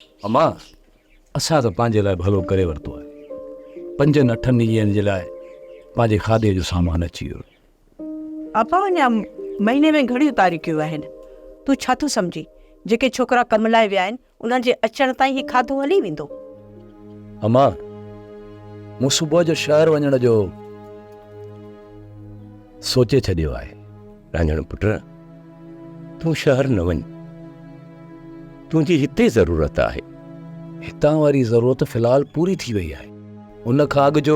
امان، اسان ته پنهنجي لاء ڀلو ڪري ورتو آهي. پنجن اٺن ڏينهن جي لاء پنهنجي کاڌي جو سامان اچي ويو. ابا اڃا مهيني ۾ گهڻيون تاريخيون آهن. تون ڇا ٿو سمجهين؟ جيڪي ڇوڪرا ڪم لاء ويا آهن، انهن جي اچڻ تائين هي کاڌو هلي ويندو. امان، مون صبح جو شهر وڃڻ جو سوچي ڇڏيو آهي. رانجهڻ پٽ، تون شهر نه وڃ. تنهنجي هتي ضرورت آهي. هتان واري ضرورت في الحال پوري ٿي وئي آهي. ان کان اڳ جو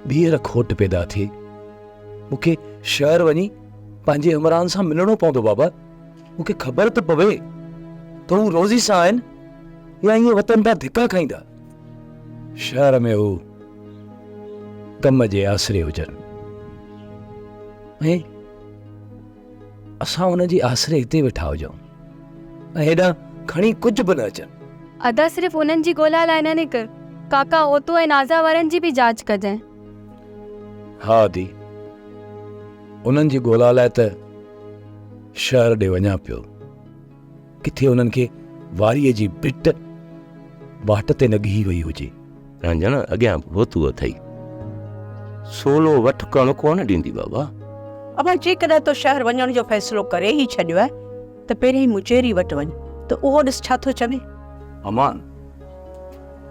ٻيهر کوٽ پيدا ٿئي، مون کي شهر وڃي پنهنجي همراهن سان ملڻو پوندو بابا. مون کي خبر ته پوي ته هو روزي سان آهن يا ائين وطن تان ڌڪا کائيندا. شهر ۾ هو ڪم جي آسري هجن ۽ اسان انهن جي آسري هتي ويٺا هجون ۽ هيڏانهن کڻي ڪجهه به نه اچن. ادا صرف انهن جي ڳولا لاء نه نڪر، ڪاڪا اوتو ۽ نازا وارن جي به جاچ ڪجانء. ها ادي، انهن جي ڳولا لاء ته شهر ڏي وڃان پيو. ڪٿي انهن کي واريء جي ڀٽ واٽ تي نه ڳهي وئي هجي. رانجهڻ اڳيان به هوتو اٿئي. سولو وٺ ڪڻ ڪونه ڏيندي بابا. ابا جيڪڏهن تو شهر وڃڻ جو فيصلو ڪري ئي ڇڏيو آهي ته پهريائين مجيري وٽ وڃ ته اهو ڏس ڇا ٿو چوي. امان،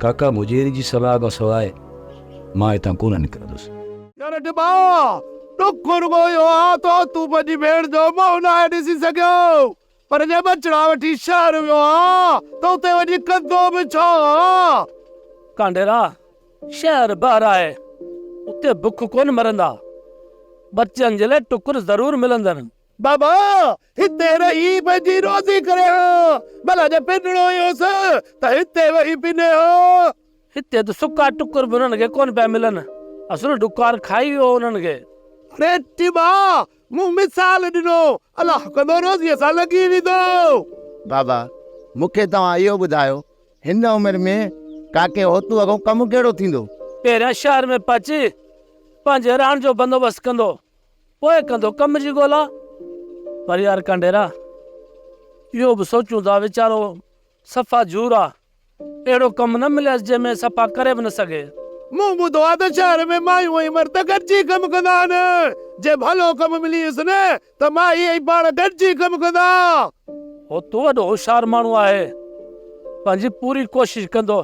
ڪاڪا مجيري جي صلاح کان سواء مان هتان ڪونه نڪرندس. يار ڊٻا، ڏک رڳو اهو آ ته تون پنهنجي ڀيڻ جو منهن ناهي ڏسي سگهيو. پر جي ٻچڙا وٺي شهر ويو آ ته اتي وڃي ڪندو به ڇا؟ ڪانڊيرا، شهر بحر آهي، اتي بک ڪونه مرندا. ٻچن جي لاء ٽڪر ضرور ملندن. بابا، هتي رهي پنهنجي روزي ڪري ها، ڀلا جي پنڻو ئي هوس ته هتي ويهي پني ها. هتي ته سڪا ٽڪر به انهن کي ڪونه پيا ملن. اصل ڏڪار کائي ويو هو انهن کي. اڙي ٽٻا، مون مثال ڏنو، الله ڪندو روزيء سان لڳي ويندو. بابا، مون کي توهان اهو ٻڌايو، هن عمر ۾ ڪاڪي هوتوء کان ڪم ڪهڙو ٿيندو؟ پهريان شهر ۾ پهچي پنهنجي رهڻ جو بندوبست ڪندو، پوء ڪندو ڪم جي ڳولا. پر يار ڪانڊيرا، اهو به سوچون ٿا ويچارو صفا جھور آ. اهڙو ڪم نه مليس جنهن ۾ صفا ڪري به نه سگهي. مون ٻڌو آ ته شهر ۾ مايون ۽ مرد گڏجي ڪم ڪندا آهن. جي ڀلو ڪم مليس نه ته مائي ۽ پاڻ گڏجي ڪم ڪندا. هو تو وڏو هوشيار ماڻهو آهي. پنهنجي پوري ڪوشش ڪندو.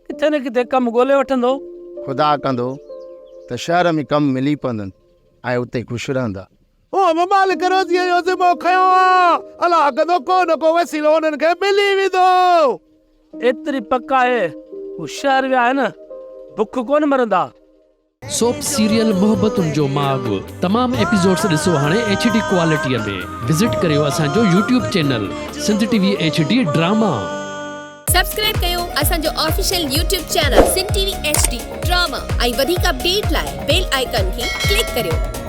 ڪٿي نه ڪٿي ڪم ڳولي وٺندو. خدا ڪندو ته شهر ۾ ڪم ملي پوندن ۽ اتي خوش رهندا. هونء به مالڪ روزيء جو ذمو کنيو آ، الله ڪندو ڪو نه ڪو وسيلو انهن کي ملي ويندو. ايتري پڪ آهي هو شهر ويا آهن، بک ڪونه مرندا. سوپ سيريل محبتن جو ماڳ تمام ايپيسوڊس ڏسو هاڻي ايڇ ڊي ڪوالٽي ۾ وزٽ ڪريو اسان جو YouTube channel Sindh T V H D drama. Subscribe ڪيو اسان جو official YouTube channel Sindh T V H D drama ۽ وڌيڪ اپڊيٽ لاء بيل آئيڪان کي ڪلڪ ڪريو.